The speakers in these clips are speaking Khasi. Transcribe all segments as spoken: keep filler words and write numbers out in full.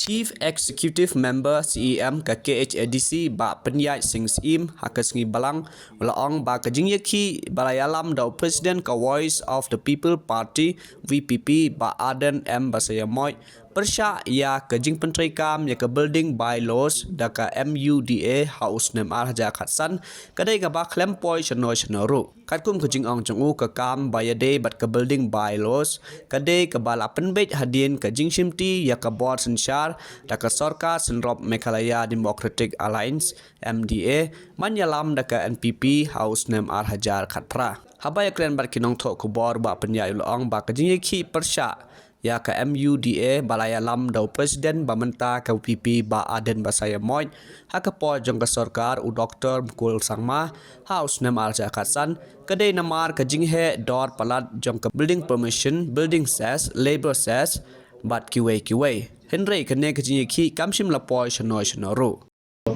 Chief Executive Member C E M ka K H A D C Bah Pynïaid Sing Syiem ha ka sngi Balang u la ong ba ka jingïakhih ba la ïalam da u President ka Voice of the People Party V P P Bah Ardent M Basaiawmoit pyrshah ïa ka jingpyntreikam ïa ka Building Bylaws da ka M U D A ha u snem ar hajar khatsan ka dei kaba khlem poi shano shano ruh. Katkum ka jingong jong u, ka kam ba ïadei bad ka Building Bylaws ka dei kaba la pynbeit hadien ka jingshimti ïa ka bor synshar da ka Sorkar Synrop Meghalaya Democratic Alliance M D A ban ïalam da ka N P P ha u snem ar hajar khatphra. Haba ïakren bad ki nongthoh khubor, Bah Pynïaid u la ong ba ka jingïakhih pyrshah ïa ka M U D A ba la ïalam da u President ba mynta ka V P P Bah Ardent Basaiawmoit ha ka por jong ka sorkar u Doktor Mukul Sangma ha u snem ar hajar khatsan ka dei namar ka jingheh dor palat jong ka building permission, building cess, labour cess bad kiwei kiwei. Hynrei kane ka jingïakhih kam shym la poi shano shano ruh.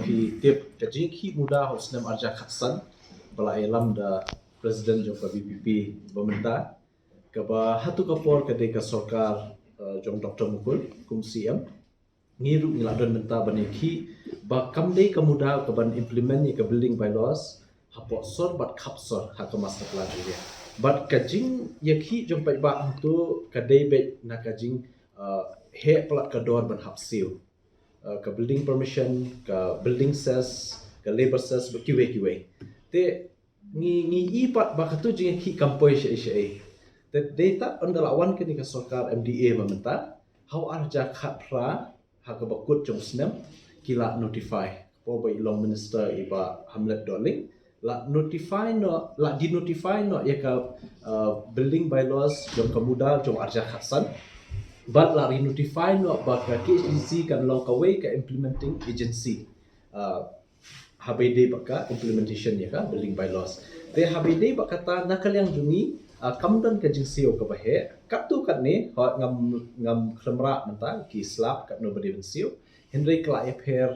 Phi tip, ka jingïakhih muda ha u snem ar hajar khatsan ba la ïalam da President jong ka V P P ba mynta, kaba ha tu ka por ka dei ka sorkar, eh, jong Doktor Mukul kum C M. Ngi ruh ngi la don mynta ban ïakhih ba kam dei ka muda kaban implement ïa ka Building Bylaws hapoh sor bad khap sor ha ka master plan area. Bad ka jingïakhih jong paidbah hangtu ka dei beit na ka jing, eh, heh palat ka dor ban hap siew. Eh, ka building permission, ka building cess, ka labour cess bad kiwei kiwei. Te ngi, ngi i pat ba katu jingïakhih kam poi shaei shaei. Te dei ta ynda la wan kane ka sorkar M D A ba mynta, ha u ar hajar khatphra ha kaba kut jong u snem ki la notify. Ka por ba i long minister i Bah Hamlet Dohling, la notify noh, la denotify noh ïa ka, uh, Building Bylaws jong ka muda jong ar hajar khatsan. Bad la re-notify noh ba ka K H A D C kan long kawei ka implementing agency. Uh, haba ïadei bad ka implementation ïa ka Building Bylaws. Te haba ïadei bad kata, na ka liang jong ngi, ah, kam don ka jingsiew kaba heh. Katto katne, hooid, ngam, ngam khlem rah mynta ki slap katno ba dei ban siew. Hynrei ka la ïapher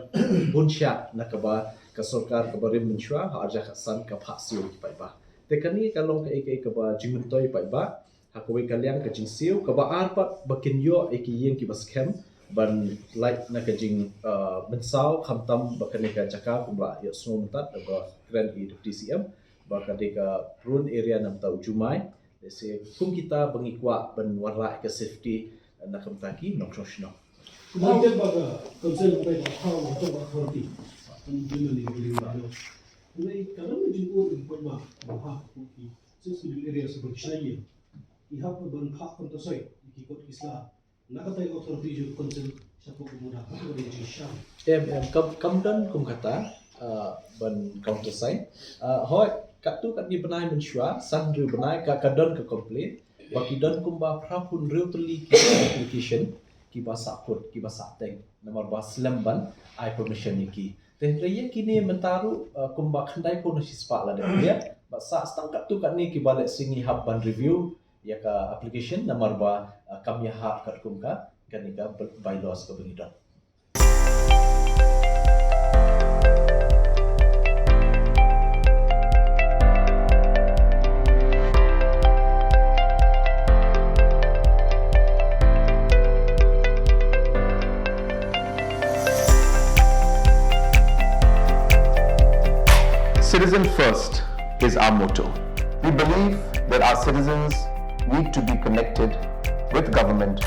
bun shad na kaba ka sorkar kaba rim mynshuwa ha ar hajar khatsan ka phah siew ïa ki paidbah. Te kane ka long kaei kaei kaba jingmyntoi ïa ki paidbah. Ha kawei ka liang ka jingsiew, kaba ar pat ba kin ïoh ïa ki ïing kiba skhem ban lait na ka jing, uh, mynsaw, khamtam ba kane ka jaka kumba la ïohsngew mynta da ba kren i Deputy C M ba ka dei ka prone area na bynta u jumai. Lehse kum kita ba ngi kwah ban wanrah ïa ka safety na ka bynta ki nongshong shnong. Kumba ïa ba ka council ba ka authority ban implement ïa ka building bylaw. Hynrei ka dang jingkut ïa ki paidbah ba ha ka ki sensitive areas ba ki shna ïing. Ki hap ban phah counter sign ïa ki kot ki sla na kata ka authority jong ka council shapoh ka muda, ha kaba dei jingshisha. Em, em, kam, kam don kum kata, ah, ban counter sign. Ah, hooid, katto katne bnai mynshuwa, san hynriew bnai, ka, ka don ka complaint ba ki don kumba phra phew hynriew tylli ki application kiba sahkut, kiba sahteng, namar ba slem ban ai permission ïa ki. Te hynrei ïa kine mynta ruh, ah, kumba khyndai phew na shispah la dep ïa, bad sa tang katto katne kiba lehse ngi hap ban review ïa ka application namar ba, ah, kam ïahap katkum ka, kane ka by-, bylaws kaba ngi don. Citizen first is our motto. We believe that our citizens need to be connected with government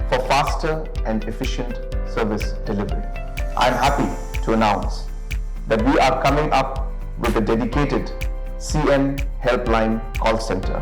for faster and efficient service delivery. I am happy to announce that we are coming up with a dedicated C M Helpline call center.